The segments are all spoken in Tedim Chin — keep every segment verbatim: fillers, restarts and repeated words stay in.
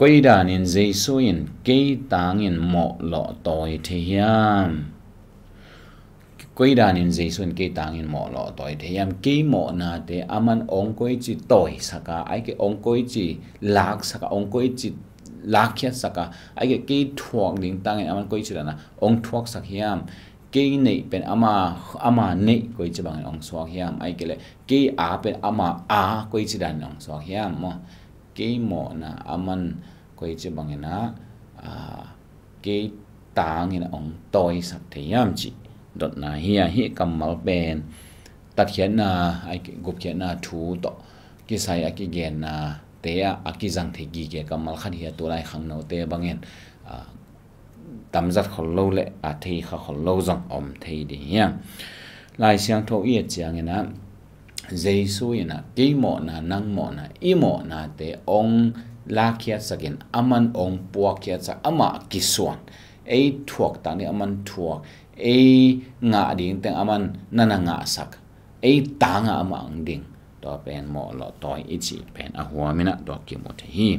Koi danin Jesu in kei tangin mawh lawh tawi thei hiam? Koi danin Jesu in kei tangin mawh lawh tawi thei hiam? Kei mawhnate aman ong koici tawisaka, ai kei ong koici laksaka, ong koici lakkhiatsaka, ai kei kei thuak ding tangin aman koici dana ong thuaksak hiam? Kei neih pen ama, ama neih koici bangin ong suak hiam? Ai kei le kei a pen ama a koici danin ong suak hiam maw? Kei mawhna aman koici bangin a, a, kei tangin ong tawisak thei hiam cih dotna hi a, hih kammal pen tatkhiatna, ai, gupkhiatna thu tawh kisai a kigenna te ah a kizang thei gige kammal khat hi a, tulai khangnote bangin, a, tamzat khol lo le a thei kha khol lo zong om thei ding hi a. Lai Siangtho i et ciangin a, Jesu in a, kei mawhna, nang mawhna, i mawhnate ong lakkhiatsakin, aman ong puakkhiatsak, amah kisuan, ei thuak tang ding aman thuak, ei ngah ding teng aman nana ngahsak, ei tanga amah ang ding. Tua pen mawh lawh tawi i cih pen a huamin a tua kimu thei hi.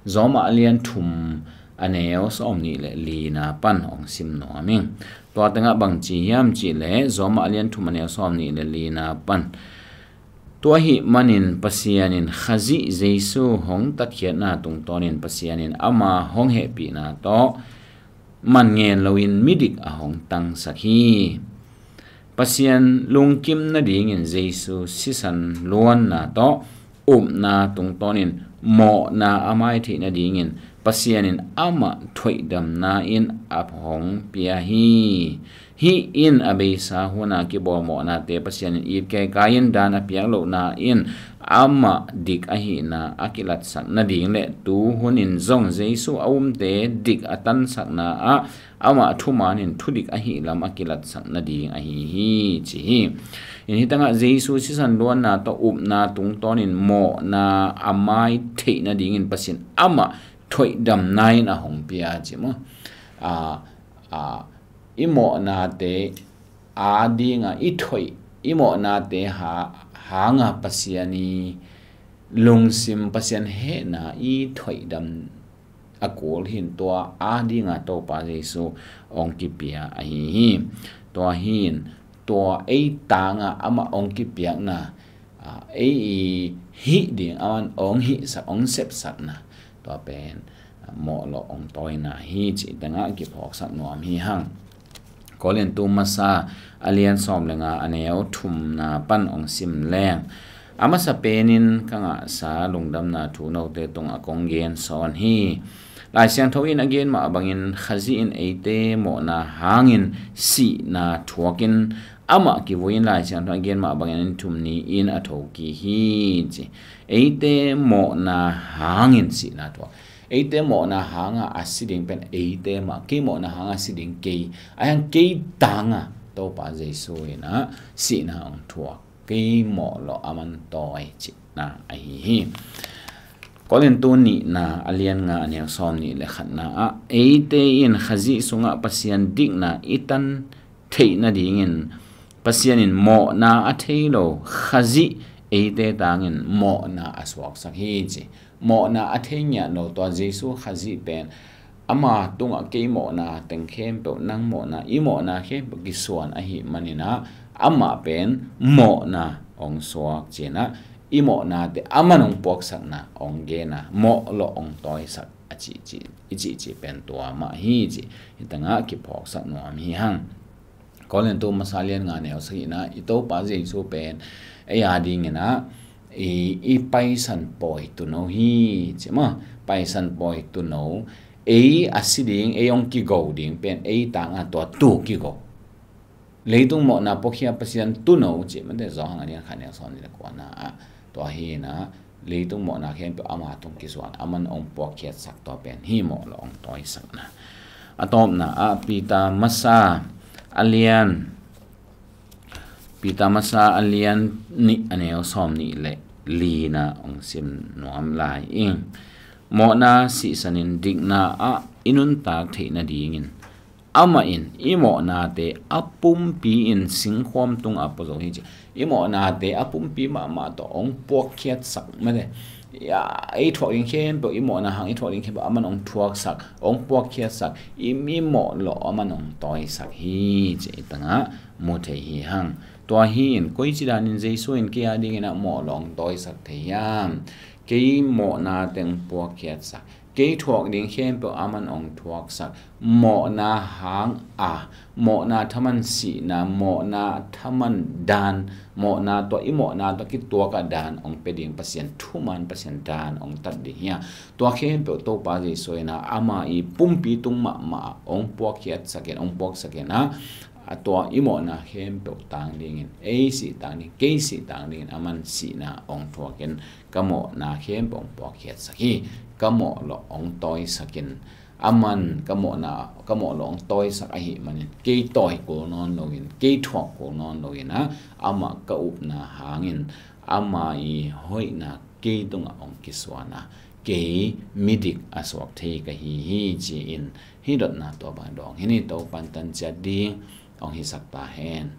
Rom a lian thum a neu sawm nih le lina pan ong sim nuam ing. Tua tengah bang ci hiam cih le Rom a lian thum a neu sawm nih le lina pan. Tua ahih manin Pasian in Khazih Jesu hong tatkhiatna tungtawnin Pasian in ama hong hehpihna tawh man ngen loin midik a hong tangsak hi. Pasian lungkim nadingin Jesu sisan luanna tawh upna tungtawnin mawhna a mai theih nadingin Pasian in amah thoihdamna in a hong pia hi. Hih in a beisa huna kibawl mawhnate Pasian in it kaikai in dan a piak lohna in amah dik ahihna a kilatsak nading le tu hunin zong Jesu a umte dik a tansakna ah amah thumanin thudik ahih lam a kilatsak nading ahi hi, ci hi. In hi tangah Jesu sisan luanna tawh upna tungtawnin mawhna a mai theih nadingin Pasian amah thoihdamna in a hong pia, ci maw? A, a, i mawhnate a dinga i thoih, i mawhnate ha, hanga Pasian i lungsim, Pasian hehna i thoihdam a kul hin tua a dinga Topa Jesu ong kipia ahi hi. Tua hin tua ei tanga amah ong kipiakna, a, ei i hih ding aman ong hihsak, ong sepsakna, tua pen, a, mawh lawh ong tawina hi cih tengah kiphawksak nuam hi hang. Korintu masa a lian sawm le nga a neu thumna pan ong sim leng. A masa penin ka ngahsa lungdamna thu note tungah kong gen sawn hi. Lai Siangtho in a gen mah bangin Khazih in eite mawhna hangin sihna thuakin amah kivui in Lai Siangtho in a gen mah bangin a ni thum ni-in a thokik hi, ci. Eite mawhna hangin sihna thuak. Eite mawhna hanga a si ding pen eite mah, kei mawhna hanga si ding kei. A hiang kei tanga Topa Jesu in a sihna ong thuak. Kei mawh lawh aman tawi cihna ahi hi. Korintu nihna a lian nga a neu sawm nih le khatna ah eite in Khazih sungah Pasian dikna i tan theih nadingin Pasian in mawhna a thei lo Khazih eite tangin mawhna a suaksak hi, ci. Mawhna a thei ngiat lo tua Jesu Khazih pen ama tungah kei mawhna teng khempeuh, nang mawhna, i mawhna khempeuh kisuan ahih manin a, amah pen mawhna ong suak, ci-in a, i mawhnate aman ong puaksakna ong gen a, mawh lawh ong tawisak a cihcih, i cihcih pen tua mah hi, ci. Hi tangah kiphawksak nuam hi hang. Korintu masa lian nga neu sagihna, i Topa Jesu pen ei a dingin a, i, i Paisan pawi tuuno hi, ci maw? Paisan pawi tuuno, ei a si ding, ei ong kigo ding pen ei tanga tua tu kigo. Leitung mawhna puakhia Pasian tuuno, ci mate, Johan a lian khat neu sawm nih le kuana ah. Tua hi-in a, leitung mawhna khempeuh ama tung kisuan, aman ong puakkhiatsak tua pen hi, mawh lawh ong tawisakna. A tawpna ah Peter masa a lian, Peter masa a lian nih a neu sawm nih le lina ong sim nuam lai ing. Mawhna sihsanin dikna ah i nuntak theih nadingin amah in i mawhnate a pumpi in singkhuam tungah a pua zo hi, ci. I mawhnate a pumpi mahmah tawh ong puakkhiatsak mate. ei thuak ding khempeuh, i mawhna hang i thuak ding khempeuh aman hong thuaksak, hong puakkhiatsak, i mawh lawh aman hong tawisak hi, ci i tangah mu thei hi hang. Tua hi in, koici danin Jesu in kei a dingin a mawh lawh hong tawisak thei hiam? Kei mawhna teng puakkhiatsak, kei thuak ding khempeuh aman hong thuaksak, mawhna hang a, mawhna thaman sihna, mawhna thaman dan, mawhna tua i mawhna tua kituak a dan hong pia ding Pasian, thuman Pasian dan hong tat ding hi a. Tua khempeuh Topa Jesu in a, ama i pumpi tung mahmah hong puakkhiatsak in, hong puaksak in a, a tua i mawhna khempeuh tang dingin, ei sih tang ding, kei sih tang dingin aman sihna hong thuak in, ka mawhna khempeuh hong puakkhiatsak hi. Ka mawh lawh hong tawisak in, aman ka mawhna, ka mawh lawh hong tawisak ahih manin kei tawi kul nawn loin, kei thuak kul nawn loin a, amah ka upna hangin ama i hoihna kei tungah hong kisuan a, kei midik a suak thei ka hi hi, ci-in hih dotna tua bang dawng hi ni. Topan tan ciat ding hong hisak ta hen.